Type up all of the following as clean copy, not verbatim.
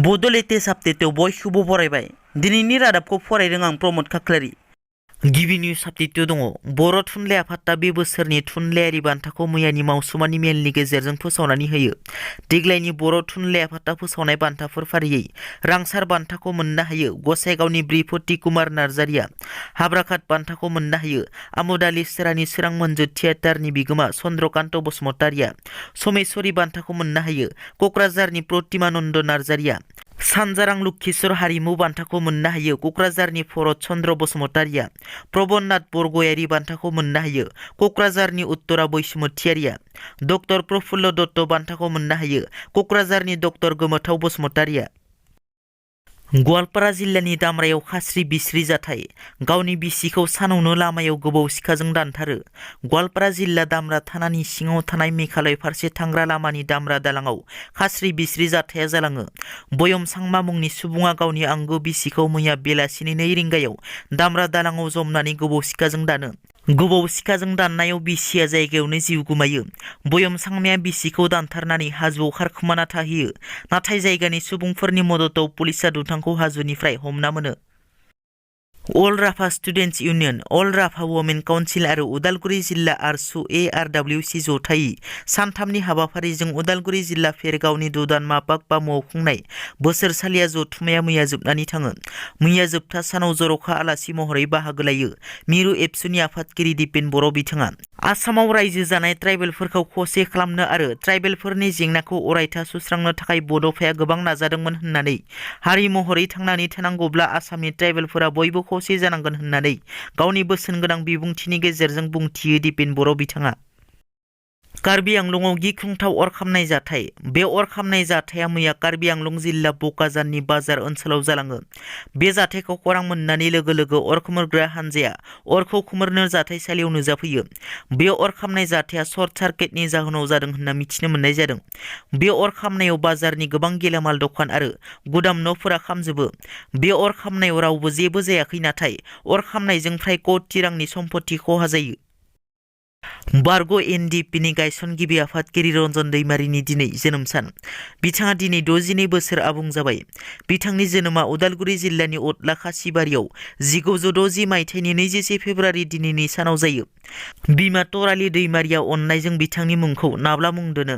Bodo latest update बयखौबो बरायबाय दिनैनि रादाबखौ फरायदों आं प्रमोद खाख्लारि गिबि निउज आपडेट दङ बर' थुनलाइ आफादा बे बोसोरनि थुनलाइयारि बान्थाखौ मैयानि मावसुमानि मेलनि गेजेरजों फोसावनानै होयो देग्लायनि बर' थुनलाइ आफादा फोसावनाय बान्थाफोर फारियै रांसार बान्थाखौ मोननो हायो गसाइगावनि ब्रिफति कुमार नार्जारिया हाब्राखात बान्थाखौ मोननो हायो आमुदालि सेरानि सोरां मन्जु थियेटारनि बिगोमा चन्द्रकान्त बसुमतारिया समेश्वरी बान्थाखौ मोननो हायो क'क्राझारनि प्रतिमानन्द नार्जारिया सानजारां लुक्षीश्वर हारिमु बान्थाखौ मोननो हायो क'क्राझारनि भरत चन्द्र बसुमतारिया प्रबन्नाथ बरगयारि बान्थाखौ मोननो हायो क'क्राझारनि उत्तरा बैसुमतियारिया डक्टर प्रफुल्ल दत्त बान्थाखौ मोननो हायो क'क्राझारनि डक्टर गोमोथाव बसुमतारिया गवालपारा जिल्लानि दामरायाव खास्रि बिस्रि जाथाय गावनि बिसिखौ सानावनो लामायाव गोबौ सिखाजों दानथारो गवालपारा जिल्ला दामरा थानानि सिङाव थानाय मेघालय फारसे थांग्रा लामानि दामरा दालाङाव खास्रि बिस्रि जाथाया जालाङो बयमसांमा मुंनि सुबुङा गावनि आंगो बिसिखौ मैया बेलासिनि 2 रिंगायाव दामरा दालाङाव जमनानै गोबौ सिखाजों दानो गोबाव सिखाजों दाननायाव बिसिया जायगायावनो जिउ गोमायो बयमसांमाया बिसिखौ दानथारनानै हाजोआव खारखोमाना थाहैयो नाथाय जायगानि सुबुंफोरनि मददाव पुलिसा दुथांखौ हाजोनिफ्राय हमना मोनो अल राभा स्टुडेन्टस इउनियन अल राभा वमेन काउन्सिल आरो उदालगुरि जिल्ला आरसु ARWC जथायै सानथामनि हाबाफारिजों उदालगुरि जिल्ला फेरगावनि दुदानमा बागबामुआव खुंनाय बोसोरसालिया जथुमाया मैया जोबनानै थाङो मैया जोबथा सानाव जर'खा आलासि महरै बाहागो लायो मिरु एबसुनि आफादगिरि दिपेन बर' बिथाङा आसामाव रायजो जानाय ट्राइबेलफोरखौ खौसे खालामनो आरो ट्राइबेलफोरनि जेंनाखौ अरायथा सुस्रांनो थाखाय बड'फाया गोबां नाजादोंमोन होननानै हारि महरै थांनानै थानांगौब्ला आसामनि ट्राइबेलफोरा बयबो खौसे जानांगोन होननानै गावनि बोसोन गोनां बिबुंथिनि गेजेरजों बुंथियो दिपेन बर' बिथाङा कार्बि आंलंआव गिख्रंथाव अर खामनाय जाथाय बे अर खामनाय जाथाया मैया कार्बि आंलं जिल्ला बकाजाननि बाजार ओनसोलाव जालाङो बे जाथायखौ खौरां मोननानै लोगो लोगो अर खोमोरग्रा हानजाया अरखौ खोमोरनो जाथायसालियाव नुजाफैयो बे अर खामनाय जाथाया सर्ट सार्किटनि जाहोनाव जादों होनना मिथिनो मोननाय जादों बे अर खामनायाव बाजारनि गोबां गेलामाल दखान आरो गुदाम न'फोरा खामजोबो बे अर खामनायाव रावबो जेबो जायाखै नाथाय अर खामनायजों फ्राय कौटि रांनि सम्पति खहा जायो बारग' NDPनि गायसनगिरि आफादगिरि रन्जन दैमारिनि दिनै जोनोम सान बिथाङा दिनै 62 बोसोर आबुं जाबाय बिथांनि जोनोमा उदालगुरि जिल्लानि अदला खासिबारियाव 1960 मायथाइनि 21 फेब्रुवारि दिनैनि सानाव जायो बिमा तराली दैमारिया अननायजों बिथांनि मुंखौ नाब्ला मुं दोनो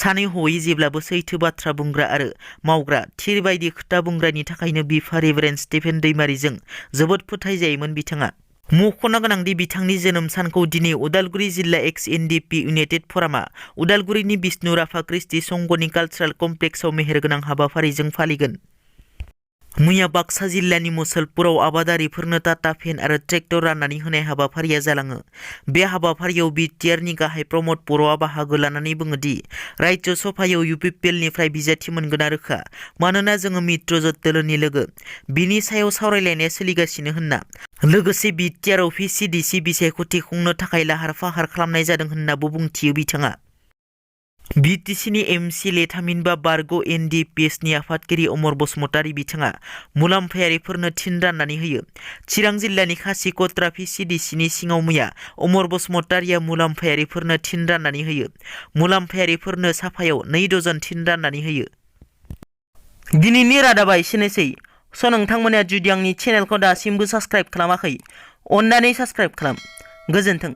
सानै हयै जेब्लाबो सैथो बाथ्रा बुंग्रा आरो मावग्रा थिर बायदि खोथा बुंग्रानि थाखायनो बिफा रेभारेन्ड स्टिफेन दैमारिजों जोबोद फोथायजायोमोन बिथाङा मख'नो गोनांदि बिथांनि जोनोम सानखौ दिनै उदालगुरि जिल्ला एक्स NDP इउनाइटेड फरामा उदालगुरिनि बिष्णु राभा कृष्टि संघनि कालचारेल कमप्लेक्सआव मेहेरगोनां हाबाफारिजों फालिगोन मैया बाक्सा जिल्लानि मुसलपुराव आबादारिफोरनो टाटा फेन आरो ट्रेक्टर राननानै होनाय हाबाफारिया जालाङो बे हाबाफारियाव BTR नि गाहाय प्रमद बर'आ बाहागो लानानै बुङोदि राज्य सभायाव UPPLनिफ्राय बिजाथि मोनगोना रोखा मानोना जोङो मित्रजोट दोलोनि लोगो बिनि सायाव सावरायलायनाया सोलिगासिनो होनना लोगोसे BTR आव PCDC बिसायख'थि खुंनो थाखाय लाहार फाहार खालामनाय जादों होननाबो बुंथियो बिथाङा BTC नि MCLA थामहिनबा बारग' NDPS नि आफादगिरि अमर बसुमतारी बिथाङा मुलाम्फायारिफोरनो थिन राननानै होयो चिरां जिल्लानि खासिकत्रा PCDC नि सिङाव मैया अमर बसुमतारीया मुलाम्फायारिफोरनो थिन राननानै होयो मुलाम्फायारिफोरनो साफायाव 2 डजन थिन राननानै होयो दिनैनि रादाबा एसेनोसै नोंथांमोना जुदि आंनि चेनेलखौ दासिमबो साबस्क्राइब खालामाखै अन्नानै साबस्क्राइब खालाम गोजोन्थों।